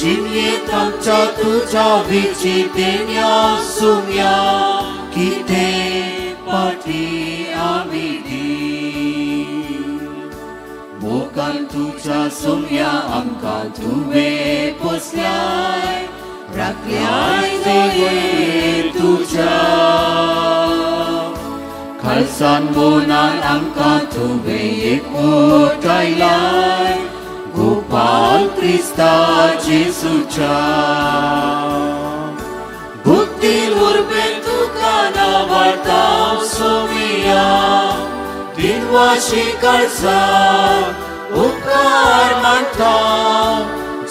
जिणेंत आमच्या तुज्या विची देण्या सुम्या कितें पाटी आमी दी मोगान तुज्या सुम्या आमकां तुवें पोसल्याय राखल्याय दयेन तुज्या खालसान मोनान आमकां तुवें एकवटायलाय गोपाल क्रिस्ता जेजूच्या भक्तीन उर्बेन तुका नावाडता सोमिया दिनवाशी काळजान उपकार मानता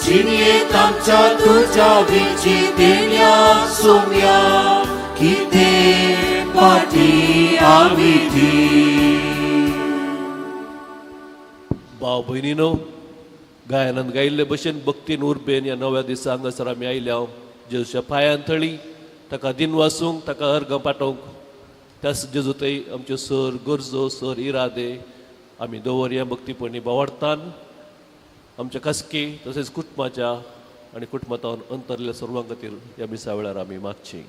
जिणेंत आमच्या तुज्या विची देण्या सोम्या कितें पाटी आमी दी. भाव भयणीनो, गायनान गायिल्ले भशेन भक्तीन उर्बेन ह्या नव्या दिसा हांगासर आमी आयल्या जेजूच्या पांयान थळी ताका दिनवासूंक, ताका अर्गां पाठोवंक. त्याच जेजू थंय आमच्यो सर गरजो सर इरादे आमी दवरया भक्तीपणी बावडतान आमच्या खासकी तशेंच कुटुंबाच्या आनी कुटुंबांत अंतरलेल्या सर्वां खातीर ह्या मिसा वेळार आमी मागची.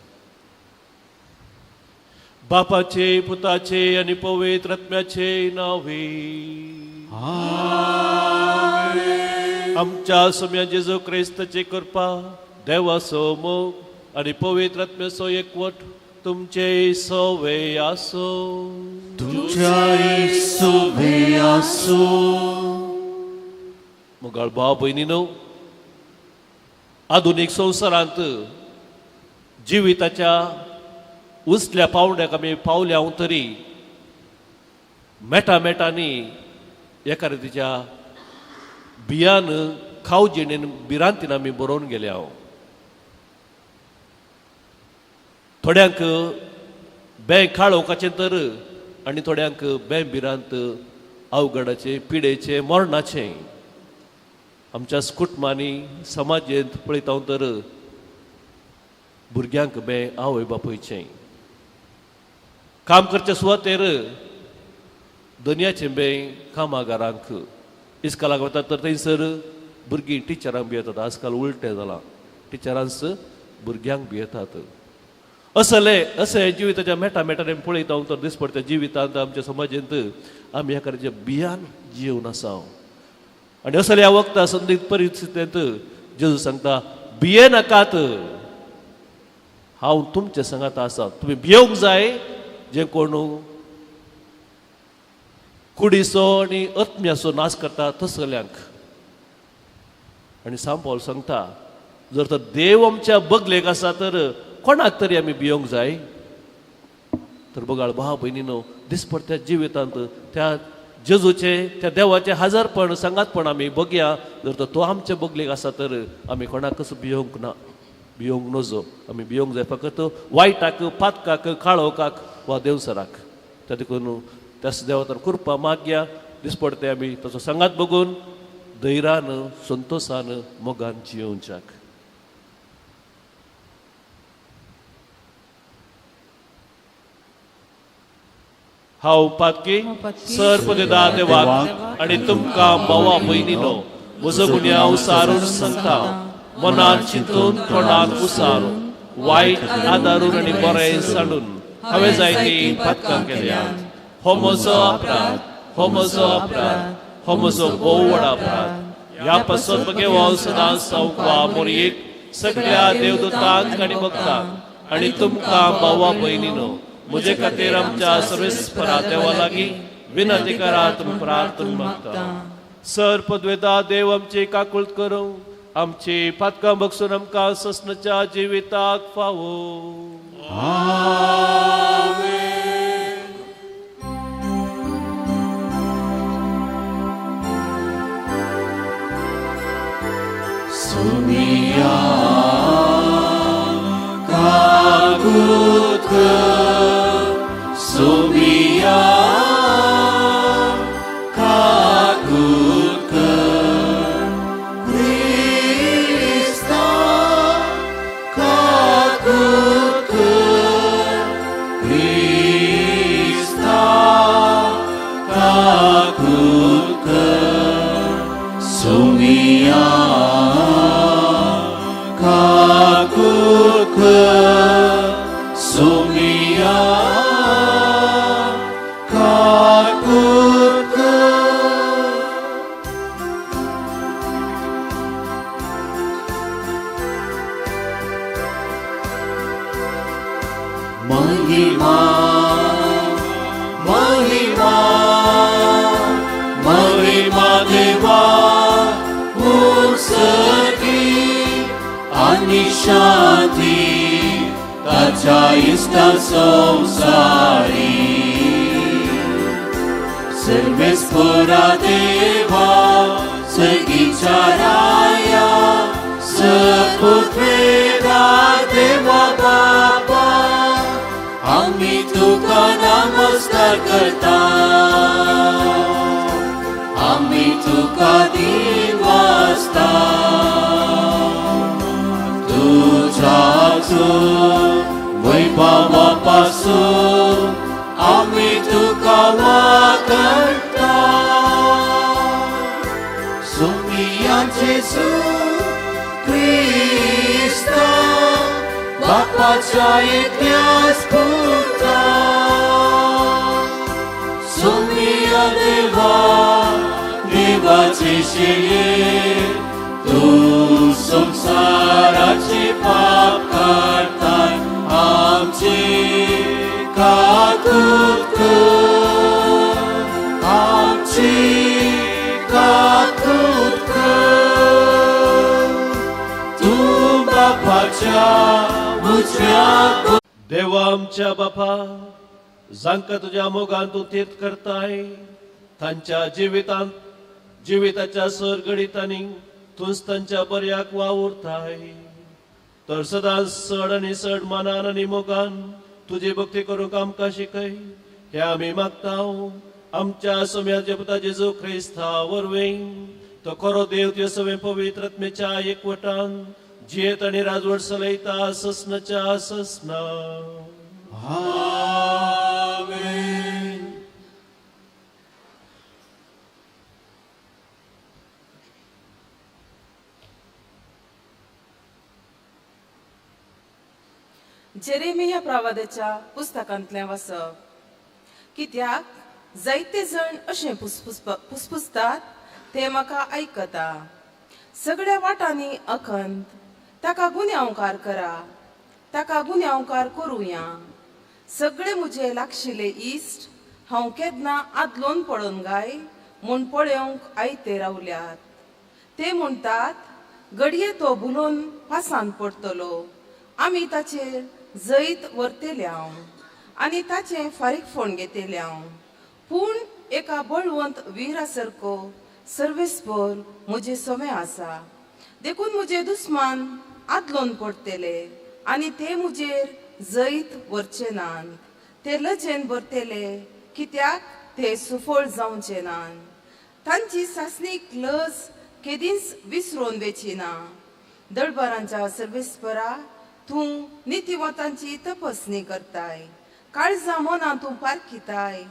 बापाचे, पुताचे आनी पवित्र आत्म्याचे नांवे. आमच्या सोम्या जेजू क्रिस्ताची कृपा, देवाचो मोग आनी पवित्र आत्म्याचो एकवट तुमचे सवे आसो. तुमच्याय सवे आसो. मोगाळ भाव भयणीनो, आधुनीक संवसारांत जिविताच्या उंचल्या पावंड्याक आमी पावल्या तरी मेटा मेटांनी एका रितीच्या बियान खाव जिणेन भिरांतीन आमी बरोवन गेल्या. थोड्यांक बें काळोखाचें तर आनी थोड्यांक बें भिरांत अवघडाचें, पिडेचें, मरणाचें. आमच्या कुटुंबांनी समाजेंत पळयता तर भुरग्यांक बें आवय बापूयचें, काम करचे सुवातेर दनयाचें बें कामागारांक, इस्कालाक वतात तर थंयसर भुरगीं टिचरांक भियेतात. आजकाल उलटें जालां, टिचरांच भुरग्यांक भियेतात. असले अशें जिविताच्या मेटा मेटाने पळयता तर दिसपडटा जिवितांत आमच्या समाजेंत आमी ह्या कारण भियान जिवन आसा. आनी असल्या ह्या वखदा संदिग्ध परिस्थितींत जेजू सांगता, भिये नाकात, हांव तुमचे सांगात आसा. तुमी भियोंक जाय जे कोण कुडीचो आनी आत्म्याचो नाश करता तसल्यांक. आनी सांपावल सांगता, जर तर देव आमच्या बगलेक आसा तर कोणाक तरी आमी भियोंक जाय. तर बगाळ भाव भयणीनो, दिसपडत्या जिवितांत त्या जेजूचे, त्या देवाचे हजारपण सांगातपण आमी बगया. जर तर तो आमच्या बगलेक आसा तर आमी कोणाकच भियोंक ना, भियोंक नजो. आमी भियोंक जाय फकत वायटाक, पातकाक, काळोखाक वा देवसराक. त्या देखून त्याच देवा तर कृपा मागया. दिसपडते आमी ताचो सांगात बघून धैर्यान, संतोशान, मोगान जियोवच्याक. हांव पातकी सर पदेदा देवाक आनी तुमकां भावा भयणीनो म्हजो गुन्यांव सारून सांगता, मनान चिंतून, तोंडान उसारून, वायट आदारून आनी बरें सांडून हांवें जायतीं पातकां केल्यात. हो म्हजो अपराध, हो म्हजो अपराध, हो म्हजो भोव व्हड अपराध. ह्या पासत म्हगे वाव सदां सावकवा मोरयेक सगळ्या देवदूतांक आनी भक्तांक आनी तुमकां भावा भयणीनो म्हजे खातीर आमच्या सर्वेस्परा देवा लागीं विनंती करात प्रार्थना मागता. सर पदवेदा देव आमची काकूळत करूं, आमची पातकां बगसून आमकां ससनाच्या जिविताक फावो. सुमिया काकूत कर, सुमिया काकूत कर, क्रिस्ता काकूत कर, महिमा महिमा महिमा देवा उत्सर्गी आनी शांती ताच्या इश्टा संवसारी सर्वेस्परा देवा सर्गीच्या राया सपुत्वेदा देवा बापा आमी तुका नमस्कार करता आमी तुका दिवासता तुझ्याच वैभवा पासून आमी तुका वाकता सुमिया जेजू क्रिस्ता बापाच्या एकल्याच पुता सुमिया देवा देवाचे शेये तूं संवसाराचे पाप काडताय आमचे काकूत कर आमची काकूत कर तूं बापाच्या उजव्या देवा आमच्या बापा जांकां तुज्या मोगान तूं तीर्थ करताय तांच्या जिवितांत जिविताच्या सरगडितांनी तूंच तांच्या बऱ्याक वावुरताय तर सदांच चड आनी चड मनान आनी मोगान तुजी भक्ती करूंक आमकां शिकय हे आमी मागता आमच्या सोम्याच्या पुता जेजू क्रिस्ता वरवीं तो खरो देव तुज्या सगळें पवित्र आत्म्याच्या एकवटान जियेत आनी राजवट चलयता ससनाच्या ससना. आमेन. जेरेमिया प्रवादाच्या पुस्तकांतलें वाचप. कित्याक जायते जण अशें पुसपुसतात ते म्हाका आयकता. सगळ्या वाटांनी अखंत ताका गुन्यांवकार करा ताका गुन्यांवकार करुया. सगळे म्हजे लागशिल्ले इश्ट हांव केन्ना आदलोन पळोवन गाय म्हूण पळोवंक आयते रावल्यात. ते म्हणटात घडये तो भुलोवन पासांत पडटलो आमी ताचेर जैत व्हरतले हांव आनी ताचें फारीकफोण घेतले हांव. पूण एका बळवंत विरा सारको सर्वेस्पर म्हजे समें आसा देखून म्हजे दुस्मान आदलोन पडटले आनी ते म्हजेर जैत व्हरचे नात. ते लजेन भरतले कित्याक ते सुफळ जावचे नात. तांची सासणीक लज केदींच विसरून वेची ना. दळबरांच्या सर्वेस्परा तूं नितिवंतांची तपसणी करताय काळजां मनां तूं पारखिताय.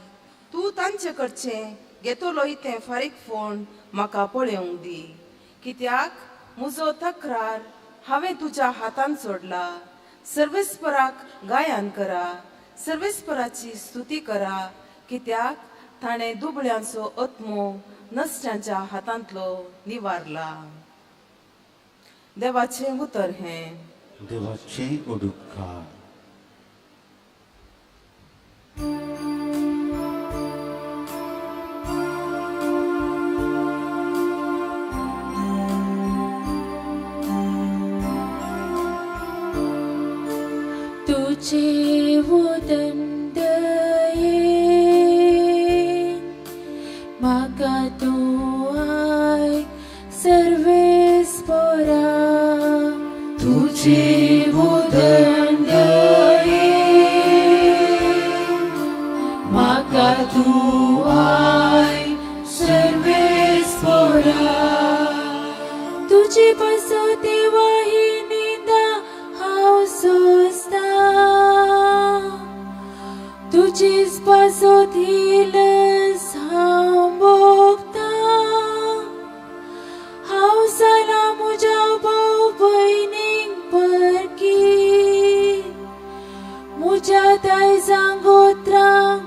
तूं तांचे कडचें घेतलो तें फारीकफोण म्हाका पळोवंक दी कित्याक म्हजो तक्रार हांवें तुज्या हातान सोडला. सर्वेस्पराक गायन करा सर्वेस्पराची स्तुती करा कित्याक ताणें दुबळ्यांचो आत्मो नश्ट्यांच्या हातांतलो निवारला. देवाचें उतर हें. देवाचें उडकार. तुझे उदंडये म्हाका तूं आयक सर्वेस्परा. तुझे उदंडये म्हाका तूं आयक सर्वेस्परा. तुझे पासत देवा ही निंदा हांव सोंसता तुझीच पासत ही लज हांव भोगता. हांव जालां म्हज्या भाव भयणींक परकी म्हज्या दायजां गोत्रांक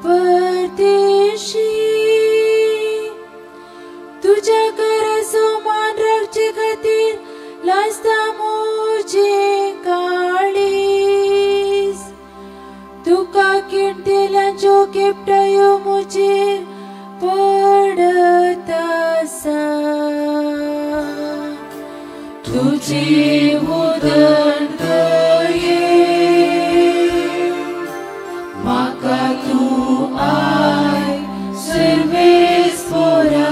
परदेशी. तुज्या घराचो मान राखचे खातीर लाजता म्हजें काळीज. तुका किणतेल्यांच्यो केपटायो म्हजेर पडत आसा. तुजी उदंतये म्हाका तूं I सर्वेस्पोरा,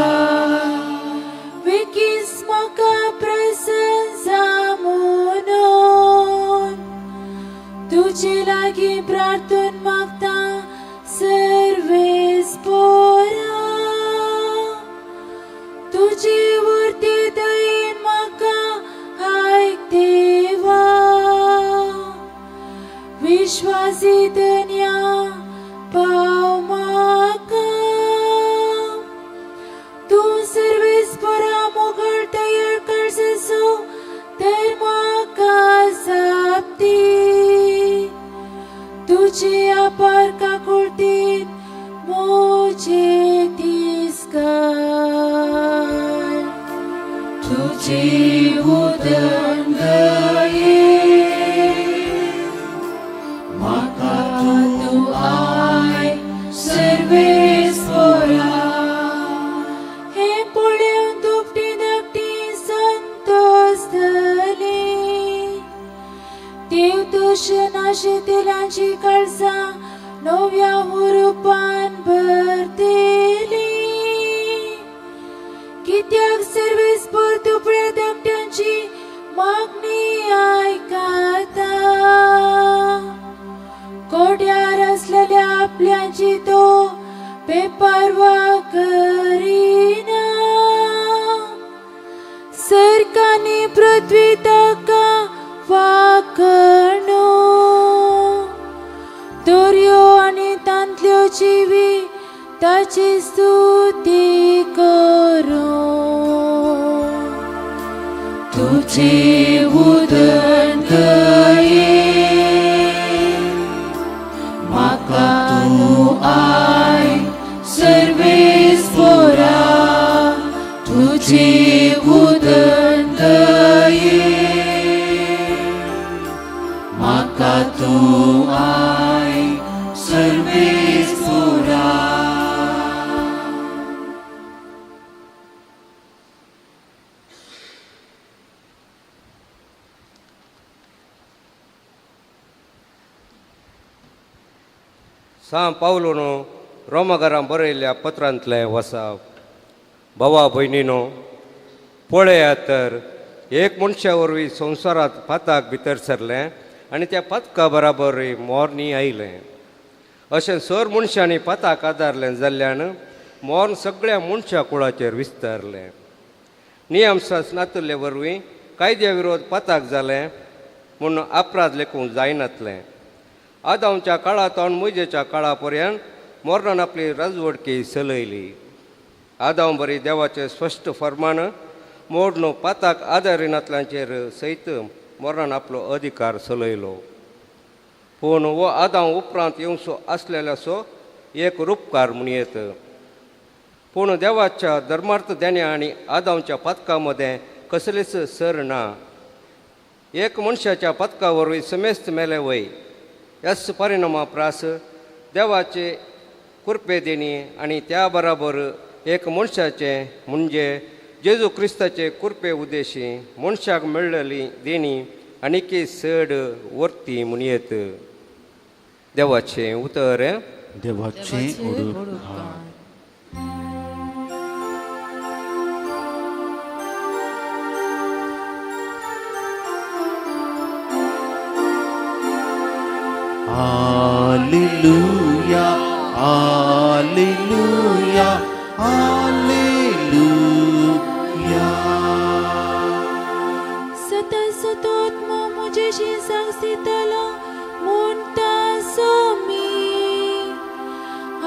वेगींच म्हाका प्रसन्न जा म्हणून तुजे लागीं प्रार्थन मागता सर्वेस्पोरा. तुजी वर्ती दयेन म्हाका आयक देवा, विश्वासी धन्या पाव म्हाका. तूं सर्वेस्पोरा मोगळ तयार करसो तर म्हाका जाप दी. तुजे अपार काकुळतीन म्हजे तिस्कार. तुजी उदंतये म्हाका तूं I सर्वेस्पोरा. हें पळोवन दुपटी धाकटी संतोष जाली. देव तुश नाशिल्ल्यांची काळजां नव्या हुरुपान भरतली. कित्याक सर्वेस्पोर दुबळ्या धाकट्यांची मागणी आयकता. कोड्यार आसलेल्या आपल्यांची तो बेपर्वा करिना. सरकानी पृथ्वी ताका वाकणू, दर्यो आनी तांतल्यो जिवी ताची स्तुती करूं. तुजी उदंतये म्हाका तूं I सर्वेस्पोरा, तुजी उदंतये म्हाका तूं I सर्वेस्पोरा. सां पावलोनो रोमाघरां बरयल्ल्या पत्रांतलें वसाप. भावा भयणीनो, पळयात तर एक मनशा वरवीं संवसारांत पाताक भितर सरलें आनी त्या पातका बराबर मोरनी आयलें. अशें सर मनशांनी पाताक आदारलें जाल्ल्यान मोर्न सगळ्या मनशा कुळाचेर विस्तारलें. नियमसास नातुल्ले वरवीं कायद्या विरोध पाताक जालें म्हूण अपराध लेखूंक जायनातलें. आदांवच्या काळांत मुजेच्या काळा पर्यंत मोरनान आपली राजवटकी चलयली. आदांव बरी देवाचें स्पश्ट फर्मान मोडणू पाताक आदारिनातल्यांचेर सयत मोरनान आपलो अधिकार चलयलो. पूण हो आदांव उपरांत येवचो आसलेल्याचो एक रुपकार म्हूण येत. पूण देवाच्या धर्मार्थ देण्या आनी आदांवच्या पातका मदें कसलीच सर ना. एक मनशाच्या पातका वरवीं समेस्त मेले वय. ह्याच परिणामा प्रास देवाचे कृपे देणी आनी त्या बराबर एक मनशाचें म्हणजे जेजू क्रिस्ताचे कृपे उद्देशी मनशाक मेळ्ळली देणी आनीकय चड वर्ती म्हूण येत. देवाचें उतर. देवाचें उडूप. Alleluia, Alleluia, Alleluia. सता सतोत्म मुझेशी सांगसितलो म्हणटा सोमी,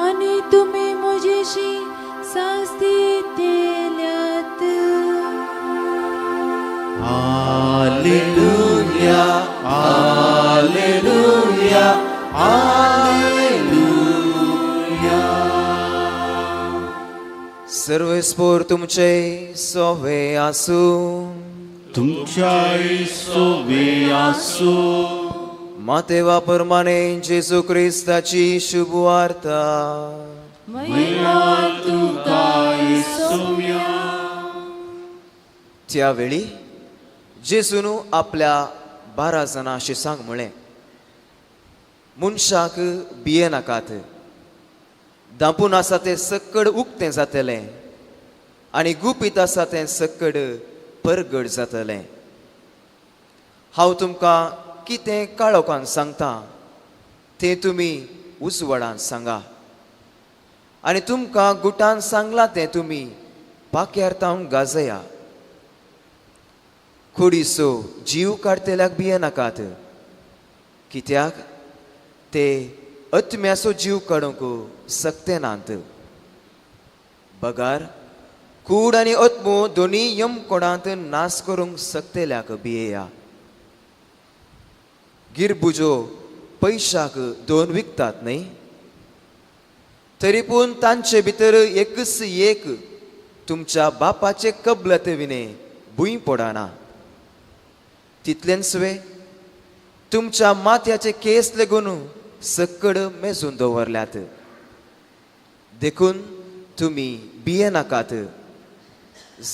आनी तुमी मुझेशी सांगसितल्यात. Alleluia, Alleluia, Alleluia. सर्वेस्पोर तुमचे सोवे आसूं. तुमच्याय सोवे आसूं. मातेवा परमाने जेजू क्रिस्ताची शुभ वार्ता. महिमा तुका येसुव्या. त्यावेळी जेजून आपल्या 12 जाणांशी सांग म्हळें, मनशाक भिये नाकात, दांपून आसा तें सक्कड उक्तें जातलें आनी गुपीत आसा तें सक्कड परगट जातलें. हांव तुमकां कितें काळोखान सांगता तें तुमी उजवाडान सांगा आनी तुमकां गुटान सांगलां तें तुमी पाक्यार तावन गाजया. कुडीचो जीव काडटल्याक भिये नाकात, कित्याक ते आत्म्याचो जीव काडूंक सकते नात. बगार कूड आनी आत्मो दोनी यमकोणांत नाश करूंक सकतेल्याक भियेया. गिरबुजो पयशाक 2 विकतात न्हय, तरी पूण तांचे भितर एकच एक तुमच्या बापाचे कबलते विणे भूंय पडना. तितलेंच वे तुमच्या माथ्याचे केस लेगून सक्कड मेजून दवरल्यात. देखून तुमी भिये नाकात,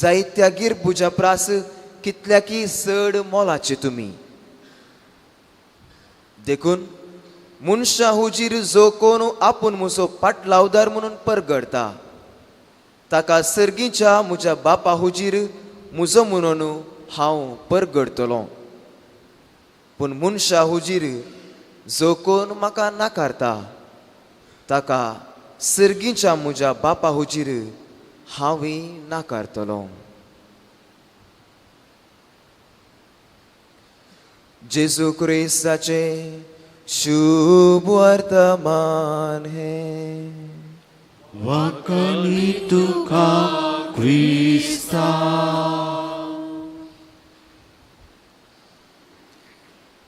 जायत्या गिरबुजा प्रास कितल्याकी चड मोलाचे तुमी. देखून मनशा हुजीर जो कोण आपूण म्हजो पाटलावदार म्हणून परगडता ताका सर्गीच्या म्हज्या बापा हुजीर म्हजो म्हणून हांव परगडतलो. पूण मनशा हुजीर जो कोण म्हाका नाकारता ताका सर्गीच्या म्हज्या बापा हुजीर हांवूय नाकारतलो. जेजू क्रिस्ताचे शुभ वर्तमान हें. वाकणी तुका क्रिस्ता.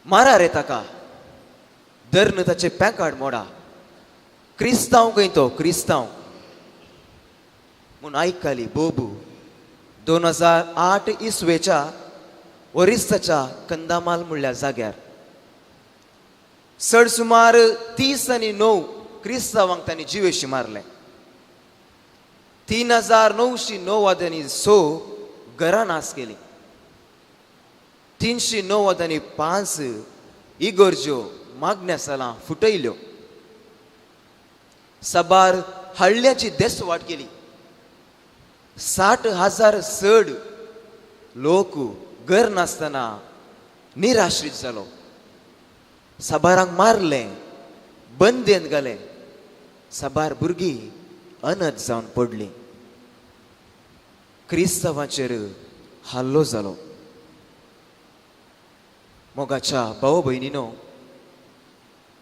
मारा रे ताका, धरून ताचे पॅकाड मोडा, क्रिस्तांव खंय तो क्रिस्तांव म्हूण आयकली बोबू 2008 इसवेच्या ओरिस्साच्या कंदामाल म्हणल्या जाग्यार चड सुमार 30 आनी 9 क्रिस्तांवांक तांणी जिवेशी मारले. 3909 आनी 6 घरां नाश केली. 395 इगर्ज्यो मागण्या सालां फुटयल्यो. साबार हल्ल्याची देसवाट केली. 60,000 चड लोक घर नासतना निराश्रीत जालो. साबारांक मारले, बंदेन घाले. साबार भुरगीं अनथ जावन पडली. क्रिस्तांवाचेर हल्लो जालो. मोगाच्या भाव भयणीनो,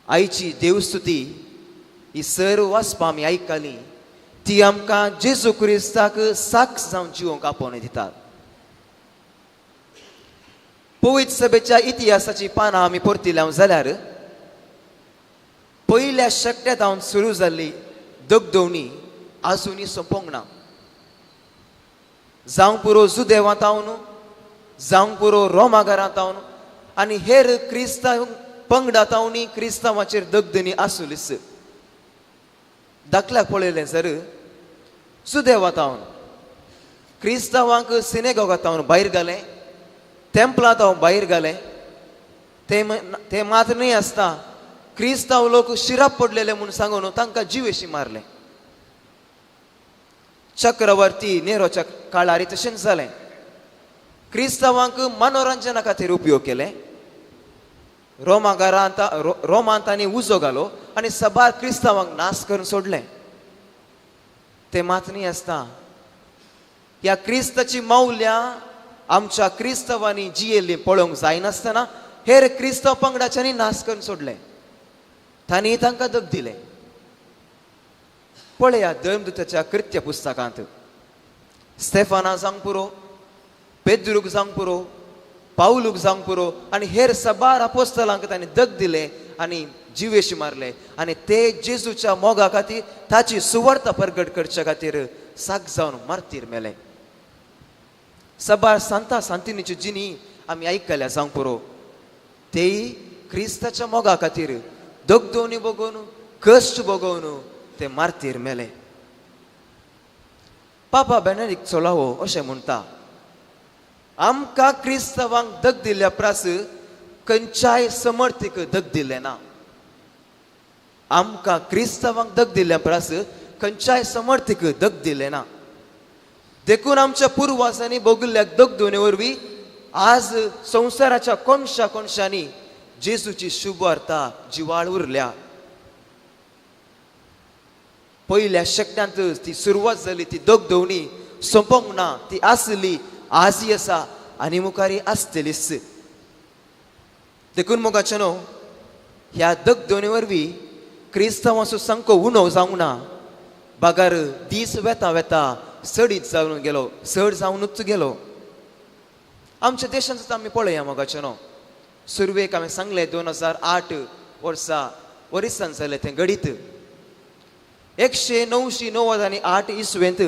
आयची देवस्तुती ही सर वाचपा आमी आयकली ती आमकां जेजू क्रिस्ताक साक्ष जावन जिवंक आपोवणें दितात. पवित्र सभेच्या इतिहासाची पानां आमी परतिल्या जाल्यार पयल्या शेंकड्यांत सुरू जाल्ली दगदवणी आजुनूय सोंपोंक ना. जावंक पुरो जुदेवांत हांव, जावंक पुरो रोमाघरांत हांव आनी हेर क्रिस्तांव पंगडांत हांव क्रिस्तांवाचेर दगदणी आसुलीच. दाखल्याक पळयलें जर जुदेवांत हांव क्रिस्तांवांक सिनेगोगांत हांव भायर घालें, तेंपलांत हांव भायर घालें. ते मात न्हय आसता क्रिस्तांव लोक शिराप पडलेले म्हूण सांगून तांकां जिवेशी मारले. चक्रवर्ती नेरोच्या काळार तशेंच जालें. क्रिस्तांवांक मनोरंजना खातीर उपयोग केले. रोमाघरांत रोमांत तांणी उजो घालो आनी साबार क्रिस्तांवांक नाश करून सोडलें. ते मात न्हय आसता ह्या क्रिस्ताची मौल्यां आमच्या क्रिस्तांवांनी जियेल्लीं पळोवंक जायनासतना हेर क्रिस्तांव पंगडाच्यांनी नाश करून सोडलें. तांणी तांकां दग दिलें. पळया धर्मदूताच्या कृत्य पुस्तकांत स्टेफाना जावंक पुरो, पेद्रूक जावंक पुरो, पावलूक जावंक पुरो आनी हेर साबार आपोस्तलांक तांणी दग दिले आनी जिवेशी मारले आनी ते जेजूच्या मोगा खातीर ताची सुवार्ता परगट करच्या खातीर साक जावन मार्तीर मेले. साबार सांता सांतिनीची जिणी आमी आयकल्या जावंक पुरो, तेय क्रिस्ताच्या मोगा खातीर दगदोवणी बगोवन कश्ट भोगोवन ते मार्तीर मेले. पापा बेनेडिक्ट सोळावो अशें म्हणटा, आमकां क्रिस्तांवांक दग दिल्ल्या प्रास खंयच्याय समर्थीक दग दिल्लें ना. आमकां क्रिस्तांवांक दग दिल्ल्या प्रास खंयच्याय समर्थीक दग दिल्लें ना. देखून आमच्या पुर्वासांनी भोगिल्ल्या दगदोवणे वरवीं आज संवसाराच्या कोनशा कोनशांनी जेजूची शुभवार्ता जिवाळ उरल्या. पयल्या शेकड्यांत ती सुरवात जाली, ती दगदोवणी सोंपोंक ना, ती आसली, आजय आसा आनी मुखारय आसतलीच. देखून मोगाचे न्हू, ह्या दगदोवणे वरवीं क्रिस्तांवाचो सामको उणो जावंक ना, बागार दीस वेता वेता चडीत जावन गेलो, चड जावनूच गेलो. आमच्या देशांत आमी पळया मोगाचे न्हू, सुरवेक हांवें सांगलें 2008 वर्सा ओरिसान जालें तें घडीत. 100, 900, 90 आनी 8 इसवेंत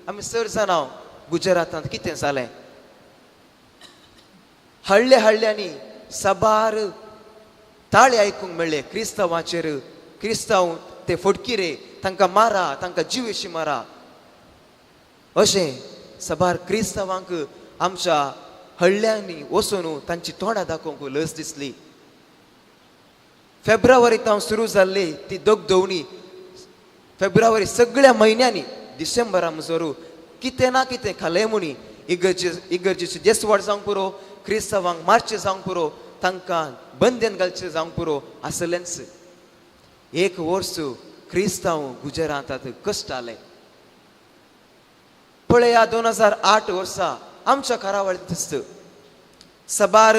आमी चड जाणां गुजरातांत कितें जालें. हळ्ळे हळ्ळ्यांनी साबार ताळे आयकूंक मेळ्ळे क्रिस्तांवाचेर. क्रिस्तांव ते फटकिरे, तांकां मारा, तांकां जिवेशी मारा, अशें साबार क्रिस्तांवांक आमच्या हळ्ळ्यांनी वचून तांची तोंडां दाखोवंक लज दिसली. फेब्रुवारींत हांव सुरू जाल्ली ती दगदोवणी फेब्रुवारी सगळ्या म्हयन्यांनी डिसेंबरा मुजोरू कितें ना कितें खालें म्हणी इगर्जेची देसवाड जावंक पुरो, क्रिस्तांवांक मारचें जावंक पुरो, तांकां बंदेन घालचें जावंक पुरो आसलेंच. एक वर्स क्रिस्तांव गुजरातांत कश्टाले. पळया 2008 वर्सा आमच्या कारावळींत साबार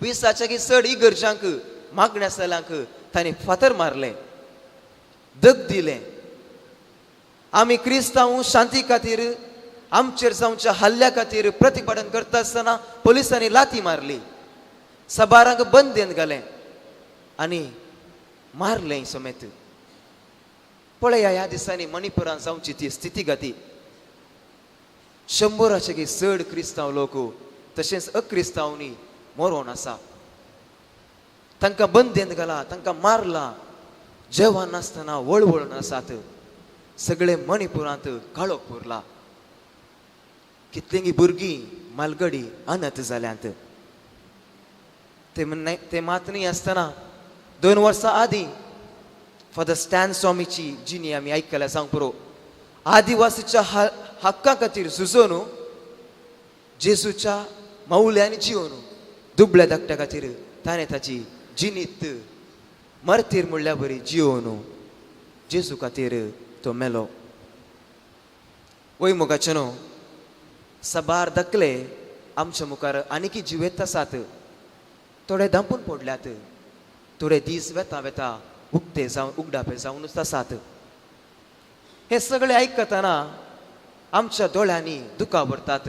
20 चड इगर्जांक मागण्या आसल्यांक तांणी फातर मारले, दग दिले. आमी क्रिस्तांव शांती खातीर आमचेर जावच्या हल्ल्या खातीर प्रतिपादन करता आसतना पोलिसांनी लाती मारली, साबारांक बंदेन घालें आनी मारलें समेत. पळया ह्या दिसांनी मणिपुरान जावची ती स्थिती गती. 100 चड क्रिस्तांव लोक तशेंच अक्रिस्तांवनी मरोन आसा. तांकां बंदेन घाला, तांकां मारला, जेवण नासतना वळवळून आसात. सगळे मणिपुरांत काळोख पुरला. कितलीं भुरगीं मालगडी अनथ जाल्यांत. ते मात न्ही आसतना 2 वर्सां आदीं फादर स्टॅन स्वामीची जिणी आमी आयकल्या सांग पुरो. आदिवासीच्या हक्का खातीर झुजोन जेजूच्या मावल्यांनी जिवन दुबळ्या धाकट्या खातीर ताणें ताची जिणीत मर्तीर म्हणल्या बरी जिवन जेजू खातीर तो मेलो. वय मोगाचे न्हू, साबार दाखले आमच्या मुखार आनीकी जिवेत आसात. थोडे धांपून पडल्यात, थोडे दीस वेता वेता उक्ते जावन उगडापे जावनूच आसात. हे सगळे आयकतना आमच्या दोळ्यांनी दुकां भरतात,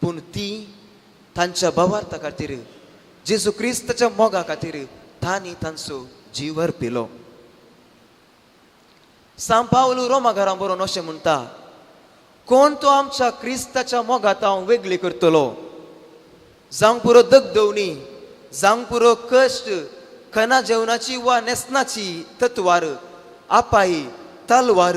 पूण ती तांच्या भावार्था खातीर जेजू क्रिस्ताच्या मोगा खातीर तांणी तांचो जीव अर्पिलो. सांव पावलू रोमा घरां बरोवन अशें म्हणटा, कोण तो आमच्या क्रिस्ताच्या मोगांत हांव वेगळी करतलो? जावंक पुरो दगदवणी, जावंक पुरो कश्ट, खना जेवणाची वा न्हेसणाची तत्वार, आपाई, तलवार,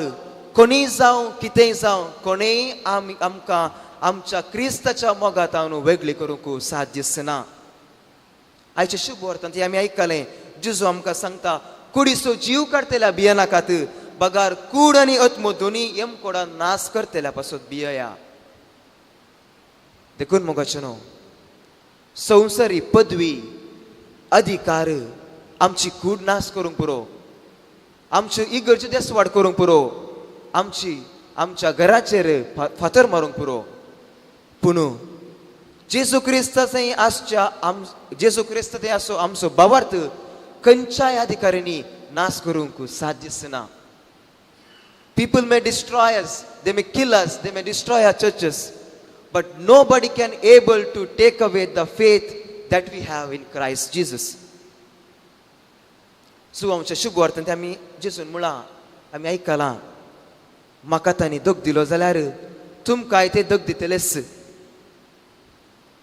कोणीय जावं कितेंय जावं, कोणेय आमी आमकां आमच्या क्रिस्ताच्या मोगांत हांव वेगळी करूंक साध्य ना. आयचे शुभ वर्तमान आमी आयकलें. जेजू आमकां सांगता, कुडीचो जीव काडटल्या भियेनाकात, बगार कूड आनी आत्मो दोनी यमकोडान नाश करतल्या पासत भियया. देखून मोगाचे न्हू, संवसारी पदवी अधिकार आमची कूड नाश करूंक पुरो, आमच्यो इगर्ज्यो देसवाड करूंक पुरो, आमची आमच्या घराचेर फातर मारूंक पुरो, पूण जेजू क्रिस्त थंय आसच्या जेजू क्रिस्त थंय आसो आमचो भावार्थ खंयच्याय अधिकाऱ्यांनी नाश करूंक साध्य ना. People may destroy us, they may kill us, they may destroy our churches, but nobody can able to take away the faith that we have in Christ Jesus. So आमच्या शुभ वार्तांत आमी जेजून म्हळां, आमी आयकलां, म्हाका तांणी दग दिलो जाल्यार तुमकांय ते दग दितलेच.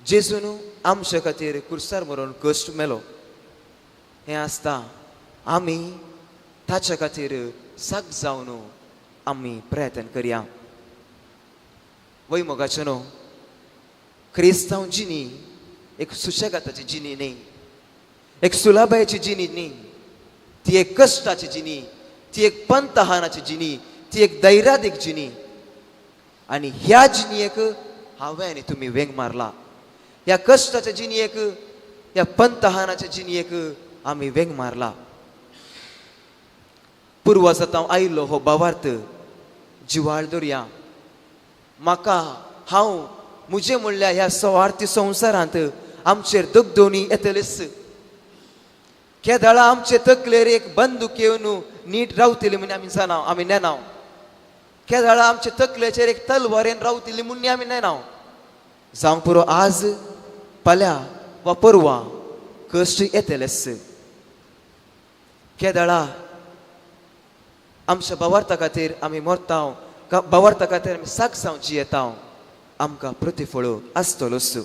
जेजून आमचे खातीर कुर्सार मरून कश्ट मेलो हें आसता आमी ताच्या खातीर साक जावन आमी प्रयत्न करया. वय मोगाचें न्हू क्रिस्तांव जिणी एक सुशेगाताची जिणी न्ही, एक सुलाबायेची जिणी न्ही, ती एक कश्टाची जिणी, ती एक पंतहानाची जिणी, ती एक दैरादीक जिणी. आनी ह्या जिणयेक हांवें आनी तुमी वेंग मारला. ह्या कश्टाच्या जिणयेक, ह्या पंतहानाच्या जिणयेक आमी वेंग मारला. पुर्वाजांत हांव आयिल्लो हो भावार्थ जिवाळ दवरया. म्हाका हांव म्हजें म्हणल्यार ह्या सवार्थी संवसारांत आमचेर दगदोनी येतलेच. केदळा आमचे तकलेर एक बंदूक येवन नीट रावतली म्हूण आमी जाणाव, आमी नेणाव. केदळा आमचे तकलेचेर एक तलवारेन रावतली म्हूण आमी नेणाव. जावंक पुरो आज फाल्यां वा परवां कश्ट येतलेच. केदळा आमच्या भावार्था खातीर आमी मरताव, भावार्था खातीर आमी साक जावन जियेताव, आमकां प्रतिफळ आसतलोच.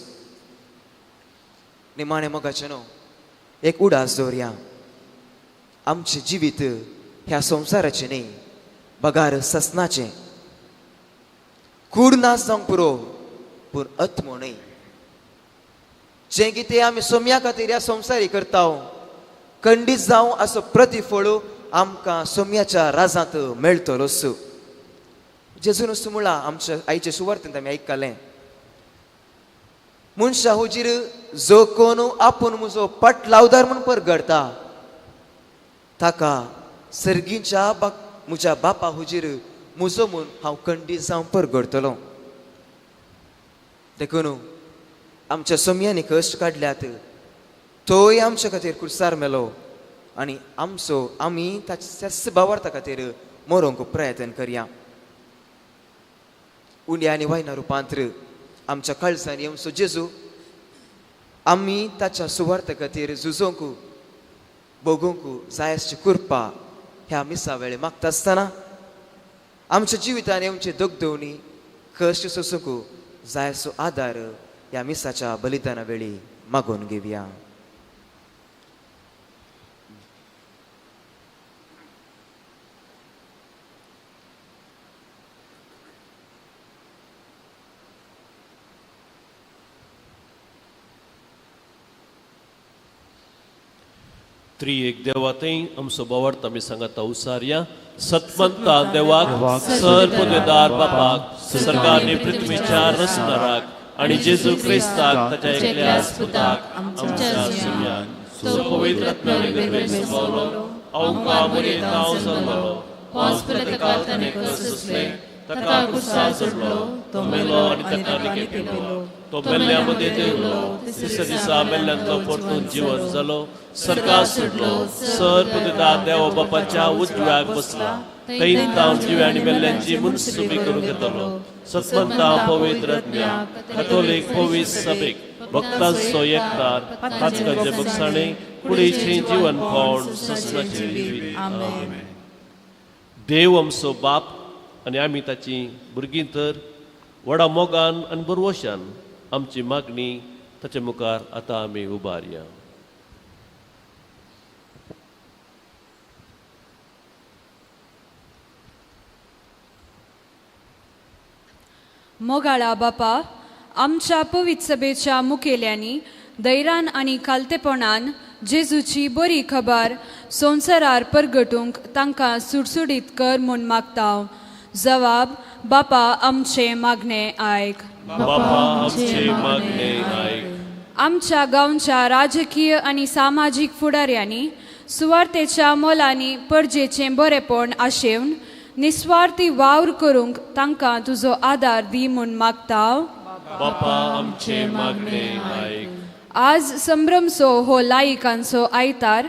निमाणें मोगाचें न्हू एक उडास दवरया. आमचें जिवीत ह्या संवसाराचें न्ही, बगार ससनाचें. कूड नाश जावंक पुरो पूण आत्मो न्हय. जें कितें आमी सोम्या खातीर ह्या संवसारी करता खंडीत जावं असो प्रतिफळ आमकां सोम्याच्या राजांत मेळटलोच. जेजून म्हणलां आमच्या आईचे सुवार्थेंत आमी आयकलें, मनशा हुजीर जो कोण आपूण म्हजो पटलावदार म्हूण परगडटा ताका सर्गीच्या म्हज्या बापा हुजीर म्हजो म्हूण हांव खंडीत जावन परगडटलो. देखून आमच्या सोम्यांनी कश्ट काडल्यात, तोय आमच्या खातीर कुर्सार मेलो आनी आमचो आमी ताच्या भावार्था खातीर मरोंक प्रयत्न करया. उंड्या आनी वायना रुपांतर आमच्या काळजांनी येवचो जेजू, आमी ताच्या सुवार्था खातीर झुजोंक भोगूंक जाय आसची कृपा ह्या मिसा वेळे मागता आसतना आमच्या जिवितान येवचे दगदवणी कश्ट सोसूंक जाय असो आदार ह्या मिसाच्या बलिदाना वेळी मागून घेवया. त्रि एक देवा थंय आमचो भावार्थ आमी सांगाता उसारया. सतमंता देवाक सर्वदार बापाक सरकारने पृथ्वीच्या रचणाराक आनी जेजू क्रिस्ताक ताच्या एकल्या पुताक आमच्या सुम्यान तो पवित्र आत्म्यान गर्भेंत पावलो, अवका मुरीत हांव जल्मलो, पांच ताका ताणें कश्ट सोंसले, ताका कुर्सार चडलो, तो मेलो आनी ताका निकेपिलो, तो मेल्ल्या मदें देंवलो, तिसऱ्या दिसा मेल्ल्यांतलो परतून जिवन जालो, सरकार सुटलो, सर पुता देवा बापाच्या उजव्याक बसला, थंय तावन जिव्या आनी मेल्ल्यांची मुनसुबी करूंक येतलो. सतमंता पवित्र आत्म्या कथोलीक पवित्र सभेक भक्तांचो एकतार पातकांचे बक्षाणे कुडीचें जीवन पावन ससनाचें जिवीत. आमेन. देव आमचो बाप आनी आमी ताची भुरगीं तर व्हडा मोगान आनी बरवशान आमची मागणी ताचे मुखार आतां आमी उबारया. मोगाळा बापा, आमच्या पवित्र सभेच्या मुखेल्यांनी धैर्यान आनी खालतेपणान जेजूची बरी खबर संवसारार परगटूंक तांकां सुडसुडीत कर म्हूण मागता. जवाब बापा आमचे मागणे आयक. बापा आमचे मागणे आयक. आमच्या गांवच्या राजकीय आनी सामाजीक फुडाऱ्यांनी सुवार्थेच्या मोलांनी परजेचें बरेपण आशेवन निस्वार्थी वावर करूंक तांकां तुजो आदार दी म्हूण मागता. बापा आमचे मागणे आयक. आज संभ्रमसो हो लायिकांचो आयतार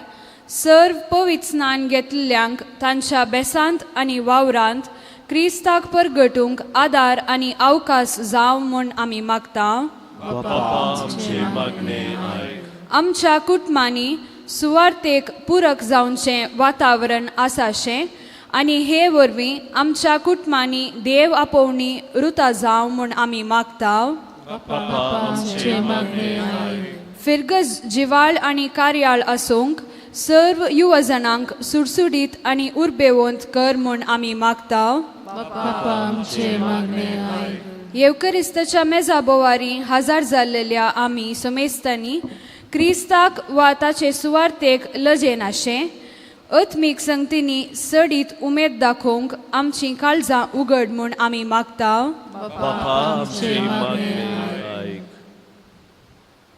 सर्व पवित्र स्नान घेतल्ल्यांक तांच्या बेसांत आनी वावरांत क्रिस्ताक परगटूंक आदार आनी अवकाश जावं म्हूण आमी मागता. बापा आमचे मागणे आयक. आमच्या कुटुंबांनी सुवार्थेक पुरक जावचें वातावरण आसाशें आनी हे वरवीं आमच्या कुटुंबांनी देव आपोवणी रुता जावं म्हूण आमी मागता. बापा आमचें मागणें आयक. फिरगज जिवाळ आनी कार्याळ आसूंक सर्व युवजणांक सुडसुडीत आनी उर्बेवंत कर म्हूण आमी मागता. बापा आमचें मागणें आयक. येवकरिस्ताच्या मेजा बोवारी हजार जाल्लेल्या आमी समेस्तांनी क्रिस्ताक वा ताचे सुवार्थेक लजेनाशें आत्मीक संगतींनी सडीत उमेद दाखोवंक आमचीं काळजां उगड म्हूण आमी मागता. बापा आमचें मागणें आयक.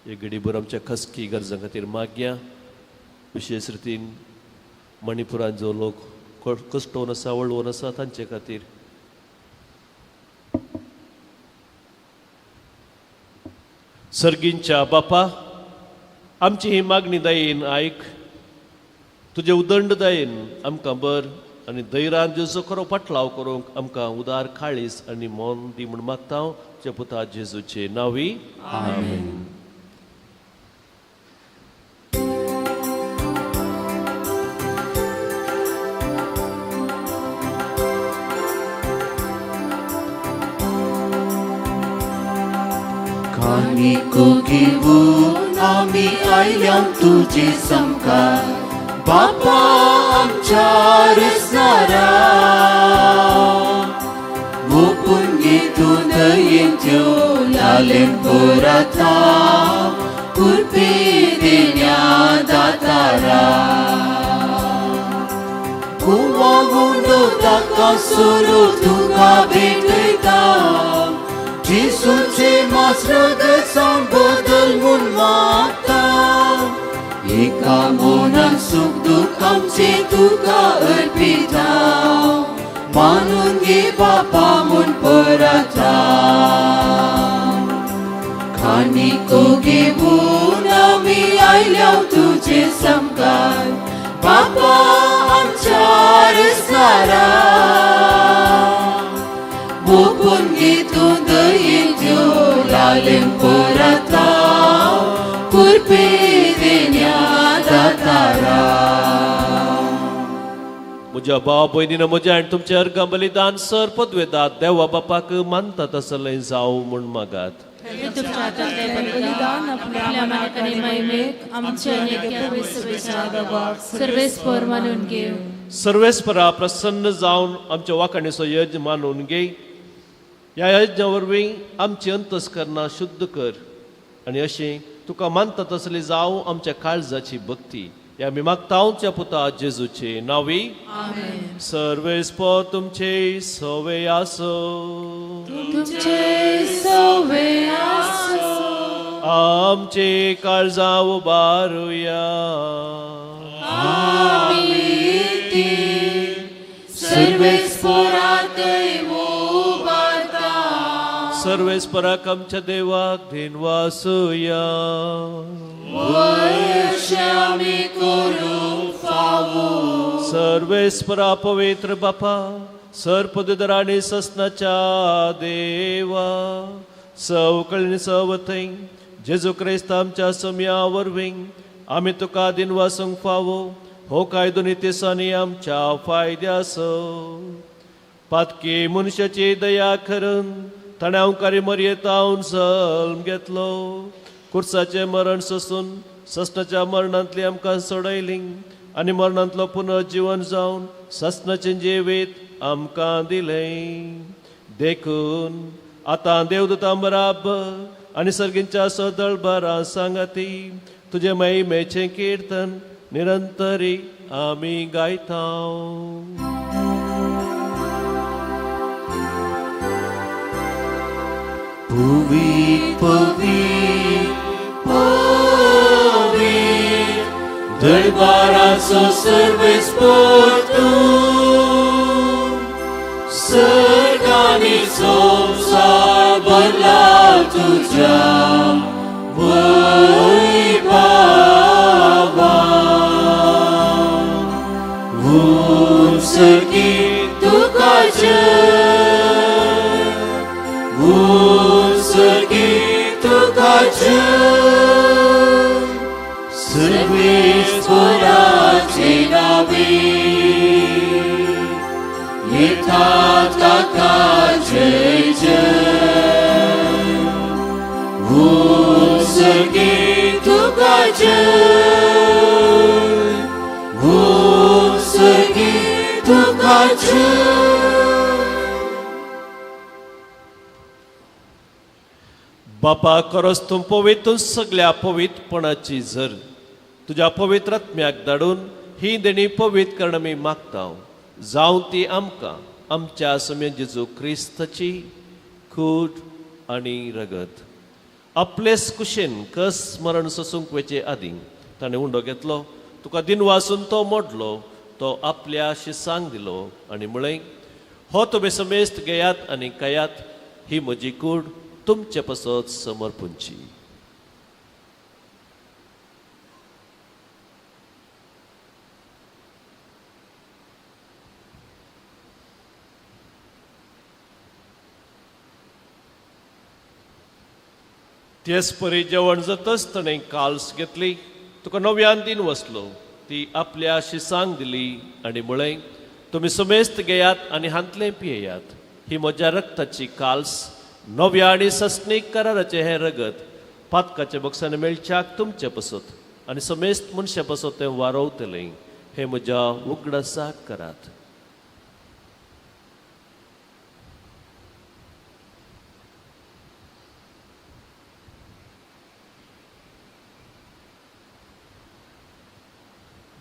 एक घडीभर आमच्या खसकी गरजां खातीर मागया. विशेश रितीन मणिपुरान जो लोक कश्टोवन आसा, वळवून आसा तांचे खातीर. सर्गींच्या बापा, आमची ही मागणी दयेन आयक. तुजे उदंड दयेन आमकां बर आनी धैर्यान जेजू खरो पाटलाव करूंक आमकां उदार काळीस आनी मन दी म्हूण मागता हांव तुज्या पुता जेजूचे नांवी. आमेन. कानिको घेवन आमी आयल्या तुजे सामकार, बापा आमच्या रसनारा. ओपून घे तूं दयेन त्यो लालें पोराता, कुरपे देण्या दातारा. गोवा गुंडो ताका सोरो तुका भेटयता, जेसूचे मास्रगसान बदल म्हूण मागता. एका मनान सूख दुख आमचें तुका अर्पिता, मानून घे बापा म्हूण परता. कानिको घेवन आमी आयल्या तुजे सामकार, बापा आमच्या रसनारा. ओपून घे तूं दयेन त्यो लालें पोराता, कुरपे देण्या दातारा. म्हज्या भाव भयणीन म्हज्या आनी तुमच्या अर्गां बलिदान सर पदवेदात देवा बापाक मानता तसलें जावं म्हूण मागात. बलिदान आपल्या मनाक आनी महिमेक आमच्या आनी पवित्र सभेच्या देवाक सर्वेस्पर मानून घेव. सर्वेस्परा प्रसन्न जावन आमच्या वाखाणीचो यज्ञ मानून घे. ह्या यज्ञा वरवीं आमची अंतस्करणां शुद्ध कर आनी अशें तुका मानता तसली जावं आमच्या काळजाची भक्ती. ह्या आमी मागता आमच्या पुता जेजूचे नांवी. सर्वेस्पर तुमचे सवे आसो. तुमचे सवे आसो. आमचे काळजां उबारुया. आमी ती सर्वेस्परातय उबारता. सर्वेस्पराक आमच्या देवाक धेनवासुया. आमी करूंक फावो. सर्वेस्परा पवित्र बापा, सर्पदर आनी ससनाच्या देवा, सवकळीन सवथंय जेजू क्रिस्त आमच्या सम्या वरवीं आमी तुका दिनवासूंक फावो. हो कायदो नितेसांनी आमच्या फायद्यासो. पातकी मनशाची दया करून ताणें अंकारी मरयेतावन जल्म घेतलो. कुर्साचें मरण सोसून ससनाच्या मरणांतली आमकां सोडयली आनी मरणांतलो पुनर्जीवन जावन ससनाचें जिवीत आमकां दिलें. देखून आतां देवदूतां बराबर आनी सर्गींच्या सदळबारां सांगाती तुजे महिमेचें किर्तन निरंतरी आमी गायता. पवित्र पवित्र पवित्र दरबाराचो सर्वेस्पर तूं, सर्गांनी संवसार भरला तुज्या वैभवान. उंच तुका जय, उंच तुका जय, सर्वेस्पराचे नांवी येता ताका जय जय. जय, उत्सर्गी तुका जय. बापा खरोच तूं पवित्र सगल्या पवित्रपणाची जर तुज्या पवित्र आत्म्याक धाडून ही देणी पवित्र करण आमी मागता, जावं ती आमकां आमच्या समेत जेजू क्रिस्ताची कूड आनी रगत. आपलेच कुशेन कस मरण सोसूंक वचचे आदीं ताणें उंडो घेतलो, तुका दिनवासून तो मोडलो, तो आपल्या शिसांक दिलो आनी म्हळें, हो तुमी समेस्त घेयात आनी खायात, ही म्हजी कूड तुमचे पासत समर्पूंची. तेच परी जेवण जातच ताणें काल्स घेतली, तुका नव्यान दिन वसलो, ती आपल्या शिसांक दिली आनी म्हळें, तुमी समेस्त घेयात आनी हांतलें पियेयात, ही म्हज्या रक्ताची काल्स, नव्या आनी सस्नीक कराराचें हें रगत पातकाच्या बक्षान मेळच्याक तुमचे पसत आनी समेस्त मनशा पसत तें वारोवतलें, हें म्हज्या उगडासाक करात.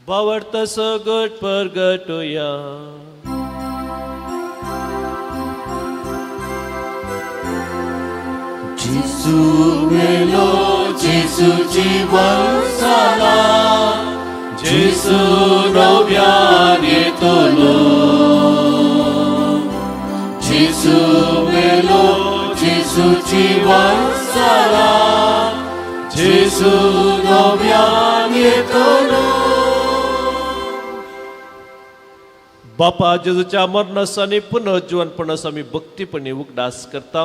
बावडत सगट परगटुया. जेजू मेलो, जेजू जिवन जाला, जेजू नव्यान येतलो. जेजू मेलो, जेजू जिवन जाला, जेजू नव्यान येतलो. बापा जेजूच्या मरणास आनी पुनर्जिवनपणास आमी भक्तीपणी उगडास करता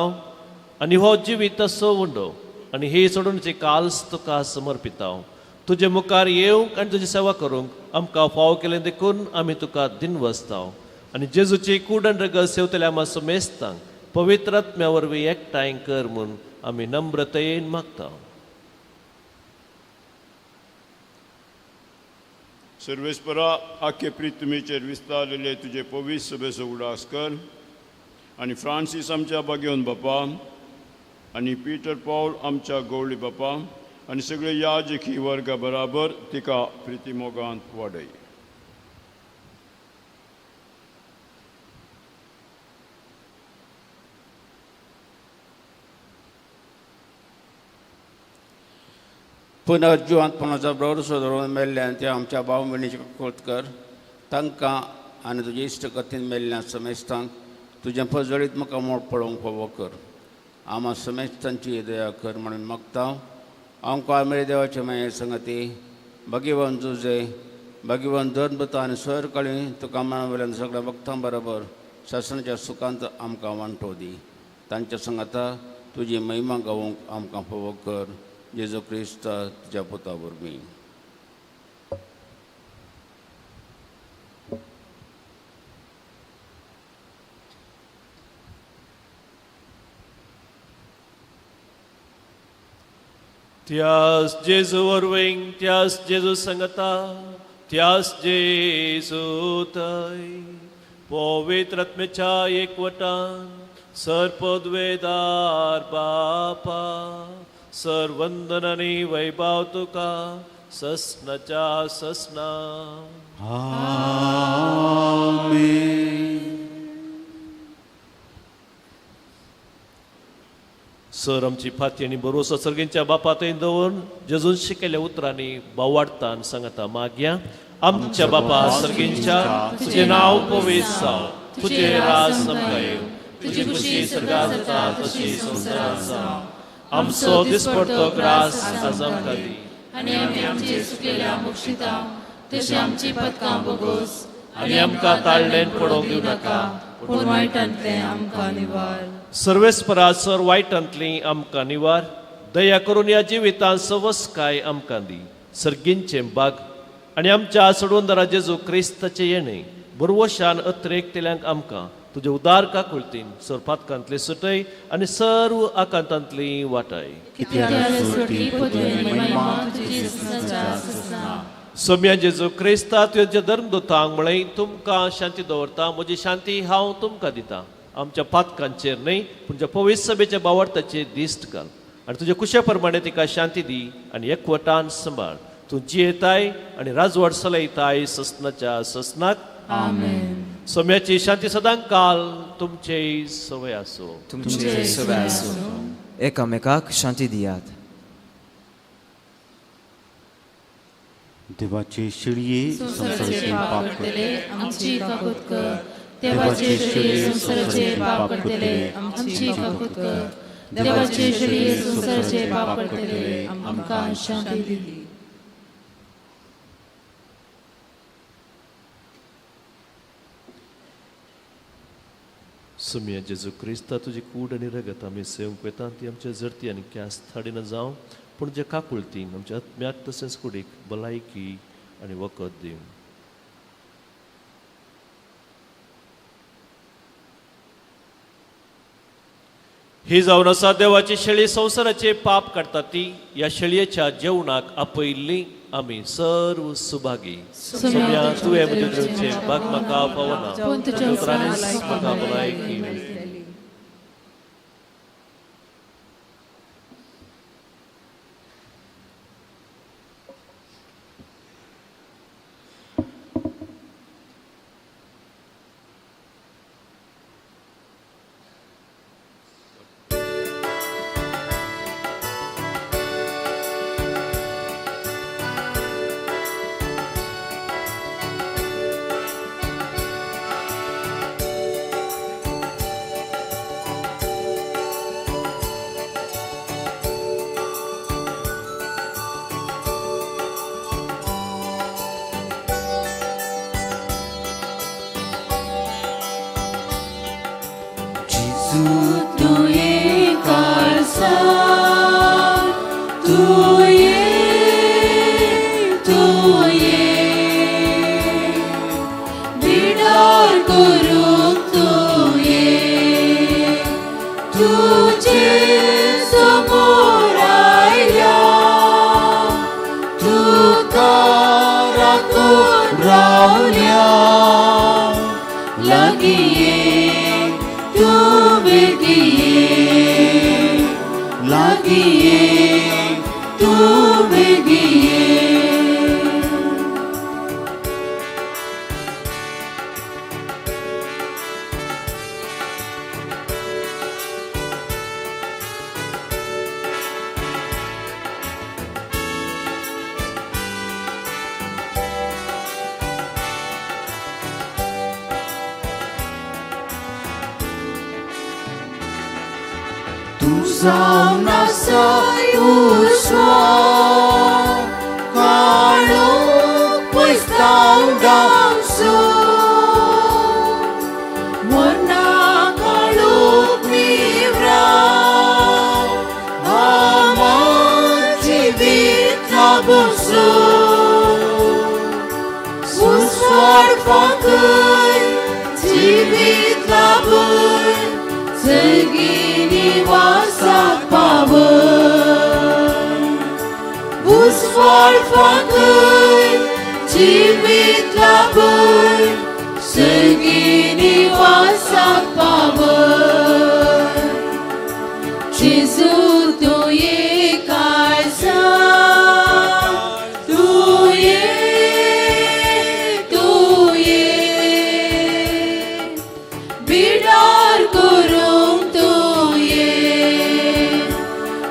आनी हो जिवीत असो उंडो आनी ही सोडूनची काल्स तुका समर्पिता. तुजे मुखार येवंक आनी तुजी सेवा करूंक आमकां फावो केलें देखून आमी तुका दिनवसता आनी जेजूची कूड आनी रगत सेवतल्या आमा समेस्तांक पवित्र आत्म्या वरवीं एकठांय कर म्हूण आमी नम्रतयेन मागता. सर्वेस्परा आख्खे प्रितुमेचेर विस्तारलेले तुजे पवित्र सभेचो उगडास कर आनी फ्रांसीस आमच्या बागेवन बापा आनी पीटर पावल आमच्या गवळी बापा आनी सगळे याजकी वर्गा बराबर तिका प्रितीमोगांत वाडय. पुनर्जिवंतपणाचो भरवंसो धरून मेल्ल्यान त्या आमच्या भाव भयणीची कृत कर, तांकां आनी तुजे इश्ट कथेन मेल्ल्या समेस्तांक तुजें पजळीत मुखामोळ मोड पळोवंक फावो कर. आमा समेस्तांची दया कर म्हणून मागता. आमकां मेरे देवाचे माये संगती भगिवन जुजे भगिवन धर्मता आनी स्वरकाळी तुका मना वयल्यान सगळ्या भक्तां बरोबर शासनाच्या सुखांत आमकां वांटो दी. तांच्या संगता तुजी महिमा गावोवंक आमकां फावो कर. जेजू क्रिस्त तुज्या पुता वरवीं. त्यास जेजू वरवीं, त्यास जेजू संगता, त्यास जेजू थंय पवित्र आत्म्याच्या एकवटान सर्पद्वेदार बापा सर्वंदन आनी वैभव तुका ससनाच्या ससना. आमेन. सर आमची फाती आनी भरोसो सर्गींच्या बापा थंय दवरून जेजून शिकयल्या उतरांनी बावाडतान सांगता मागया. आमच्या बापा सर्गींच्या, तुजें नांव पवित्र जावं, तुजें राज आमकां येवं, तुजी खुशी सर्गांत जाता तशी संवसारांत जावं. आमचो दिसपडतो ग्रास आज आमकां दी आनी आमी आमचे चुकलेल्या मोक्षिता तशी आमची पदकां बोगोस आनी आमकां ताळ्ळेन पडोवंक दिवं नाका, पूण वायटांतलें आमकां निवार. सर्वेस्परा सर वायटांतली आमकां निवार, दया करून ह्या जिवितांत सवसकाय आमकां दी. सर्गींचें बाग आनी आमच्या सोडवंदरा जेजू क्रिस्ताचें येणें बरवशान अत्रेकतेल्यांक आमकां तुजे उदार काकुळतीन सरपातकांतली सुटय आनी सर्व आकांतांतली वाटाय. सोम्या जेजू क्रिस्ता तुज्या धर्मदूतांक म्हळें, तुमकां शांती दवरता, म्हजी शांती हांव तुमकां दिता. आमच्या पातकांचेर न्हय पूण ज्या पवित्र सभेच्या बावडताचेर दिश्ट घाल आनी तुज्या कुशे प्रमाणे तिका शांती दी आनी एकवटान सांबाळ. तूं जियेताय आनी राजवट चलयताय ससनाच्या ससनाक. आमेन. सोम्याची शांती सदां काल तुमचे सवय आसूं. तुमचे सवय आसूं. एकामेकाक शांती दियात. देवाचे शिळये संवसाराचे पाप करतले आमची काकूत कर. देवाचे शिळये संवसाराचे पाप करतले आमची काकूत कर. देवाचे शिळये संवसाराचे पाप करतले आमकां शांती दी. सुम्या जेजू क्रिस्ता तुजी कूड आनी रगत आमी सेवंक वेता ती आमच्या जरती आनी क्यास थाडिना जावं, पूण जे काकुळतीन आमच्या आत्म्याक तशेंच कुडीक भलायकी आनी वखद दिवं. ही जावन आसा देवाची शेळी, संवसाराचे पाप काडटा ती. ह्या शेळयेच्या जेवणाक आपयल्ली आमी सर्व सुभागी. सोम्या तुवें म्हजें दिवचें भाग म्हाका पावना, उतरांनीच म्हाका भलायकी मेळटली.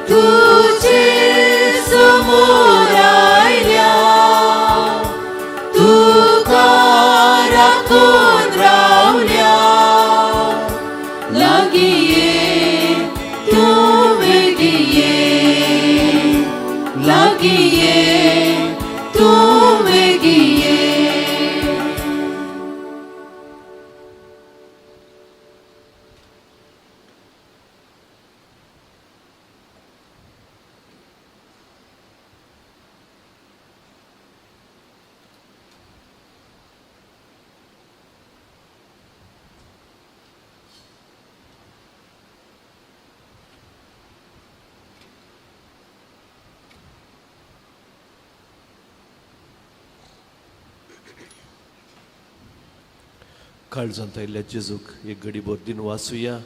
तुझे समोर आयल्या. काळजांत आयिल्ल्या जेजूक एक घडीभर दिन वाचुया.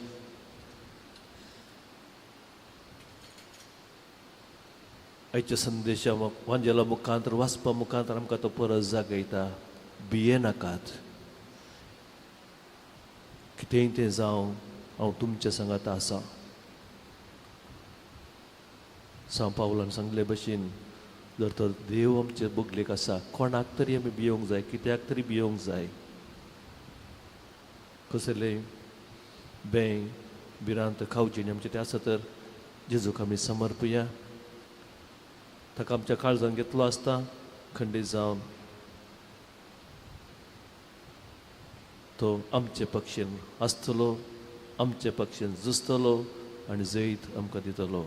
आयच्या संदेशा वांजेला मुखांतर वाचपा मुखांतर आमकां तो परत जागयता, भिये नाकात, कितेंय तें जावं हांव तुमच्या सांगात आसा. सांव पावलान सांगले भशेन जर तर देव आमचे बगलेक आसा, कोणाक तरी आमी भियोंक जाय, कित्याक तरी भियोंक जाय. कसले बेंग भिरांत खावची आमचें तें आसा तर जेजूक आमी समर्पया. ताका आमच्या काळजान घेतलो आसता खंडीत जावन तो आमचे पक्षेन आसतलो, आमचे पक्षेन झुजतलो आनी जैत आमकां दितलो.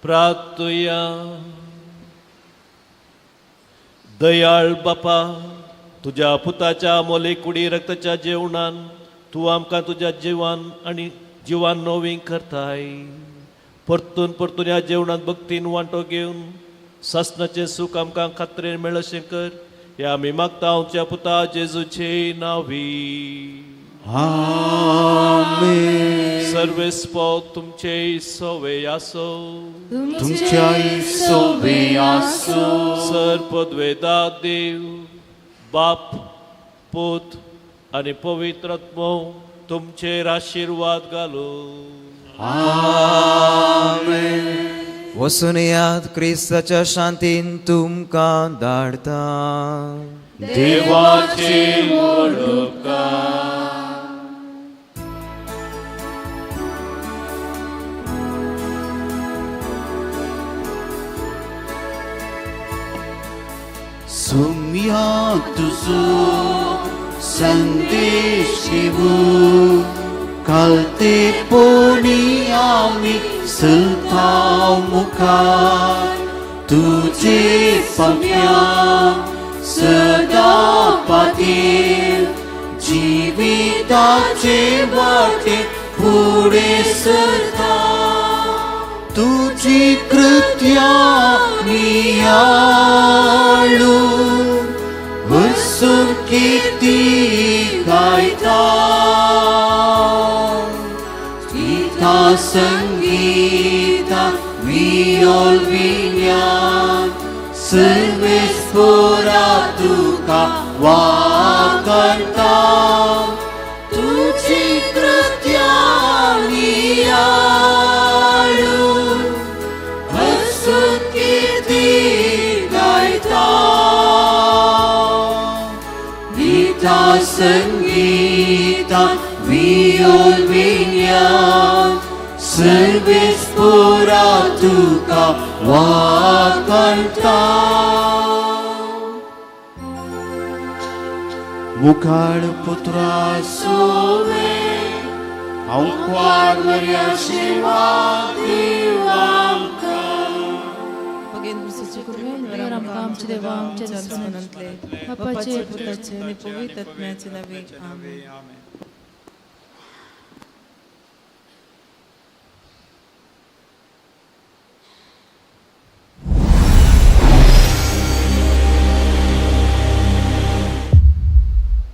प्रार्थुया. दयाळ बापा, तुज्या पुताच्या मोले कुडी रक्ताच्या जेवणान तूं आमकां तुज्या जिवान आनी जिवान नवीं करताय. परतून परतून ह्या जेवणांत भक्तीन वांटो घेवन सासणाचें सूख आमकां खात्रेन मेळशें कर. ह्या आमी मागता आमच्या पुता जेजूचे नांवी. आमेन. सर्वेस्पो तुमचे सोवे आसो, तुमच्याय सोवे आसो. सर पदवेदा देव बाप पूत आनी पवित्र आत्मो तुमचेर आशिर्वाद घालू. आमेन. वसून याद क्रिस्ताच्या शांतीन तुमकां धाडता. देवाचे मोडकार. सुम्या तुझो संदेश घेऊन कालते पोणी आमी सुलताव मुखार तुझे पम्या सदा पातीर जिविताचे वाटे फुडें सरता. तुझी कृत्या नियाळून हसून कीर्ती गायता. गीता संगीता वियोल विज्ञान सर्वेस्पोरा तुका वाकणता. तुझी कृत्या नियाळून हसून कीर्ती गायता. गीता संगीता वियोल विज्ञान सर्वेस्पोरा तुका वाकणता. मुखाळ पुत्रा सोवे हांव क्वार आशिर्वाद दिव आमकां. आमचे देवा आमच्या बापाचे पुताचे आनी पवित्र आत्म्याचे नांवे. आमेन.